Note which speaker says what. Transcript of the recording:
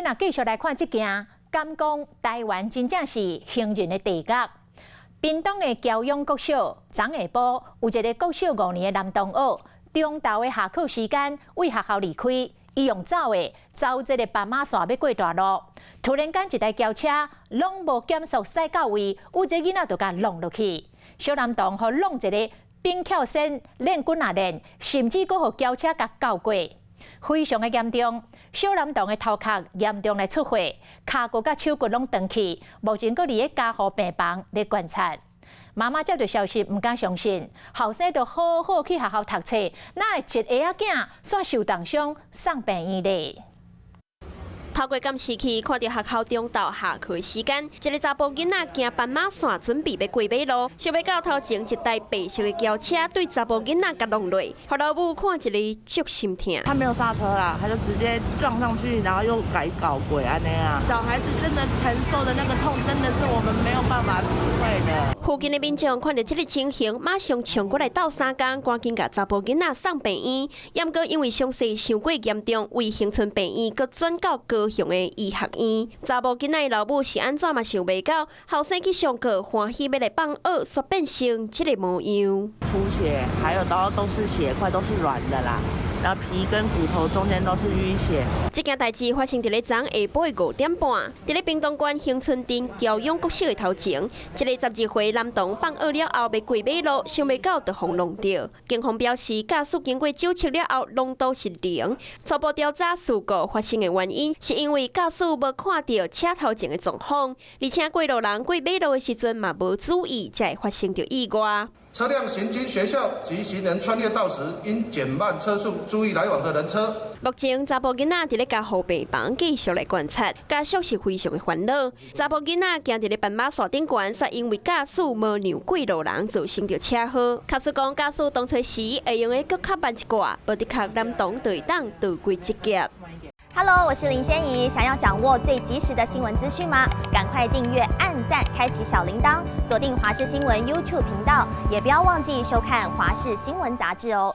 Speaker 1: 若繼續來看這件，敢講台灣真正是行人的地獄。屏東的僑勇國小，昨下晡有一個國小5年的男同學，中晝的下課時間對學校離開，伊用走的走這個斑馬線欲過大路，突然間一台轎車攏無減速駛到位，有一個囡仔就共挵落去，小男童予挵一个冰翹身練滾仔練，甚至閣予轎車共轎過，非常的嚴重。小男童的頭殼嚴重來出血，跤骨佮手骨攏斷去，目前閣佇咧加護病房咧觀察。媽媽接到消息，毋敢相信，後生就好好去學校讀冊，哪會一下仔囝煞受重傷送病院咧？
Speaker 2: 透過監視器看著學校中晝下課時間，一个查埔囡仔行斑馬線準備欲過馬路，想欲到頭前一台白色的轎車對查埔囡仔共挵落，予老母看一个足心疼。
Speaker 3: 他沒有剎車啦，他就直接撞上去，然後又共轎過按呢啊！小孩子真的承受的那個痛，真的是我們沒有辦法體會的。
Speaker 2: 附近的民眾看著這个情形，馬上衝過來鬥相共，趕緊共查埔囡仔送病院。毋過因為傷勢傷過嚴重，對恆春病院閣轉到高雄的醫學院。查某囡仔的老母是按怎嘛想袂到，後生去上課歡喜欲來放學，煞變成這个模樣。
Speaker 3: 出血，還有刀都是血塊，都是軟的啦。然後皮跟骨頭中間都是淤血。
Speaker 2: 這件代誌發生佇咧昨下晡5點半，佇咧屏東縣恆春鎮僑勇國小的頭前，一个12歲男童放學了後欲過馬路，想袂到就予挵著。警方表示，駕駛經過酒測了後，濃度是0。初步調查事故發生的原因，是因為駕駛無看著車頭前的狀況，而且過路人過馬路的時陣嘛無注意，才會發生著意外。
Speaker 4: 車輛行經學校及行人穿越道時，應減慢車速，注意來往的人車。
Speaker 2: 目前查埔囡仔佇咧加護病房繼續來觀察，家屬是非常的煩惱。查埔囡仔行佇咧斑馬線頂懸，煞因為駕駛無讓過路人，造成著車禍。假使講駕駛當初時會用得閣較慢一寡，無的確男童就會當躲過這劫。
Speaker 5: Hello，我是林仙怡。想要掌握最及時的新聞資訊嗎？趕快訂閱、按讚、開啟小鈴鐺，鎖定華視新聞 YouTube 頻道，也不要忘記收看華視新聞雜誌哦。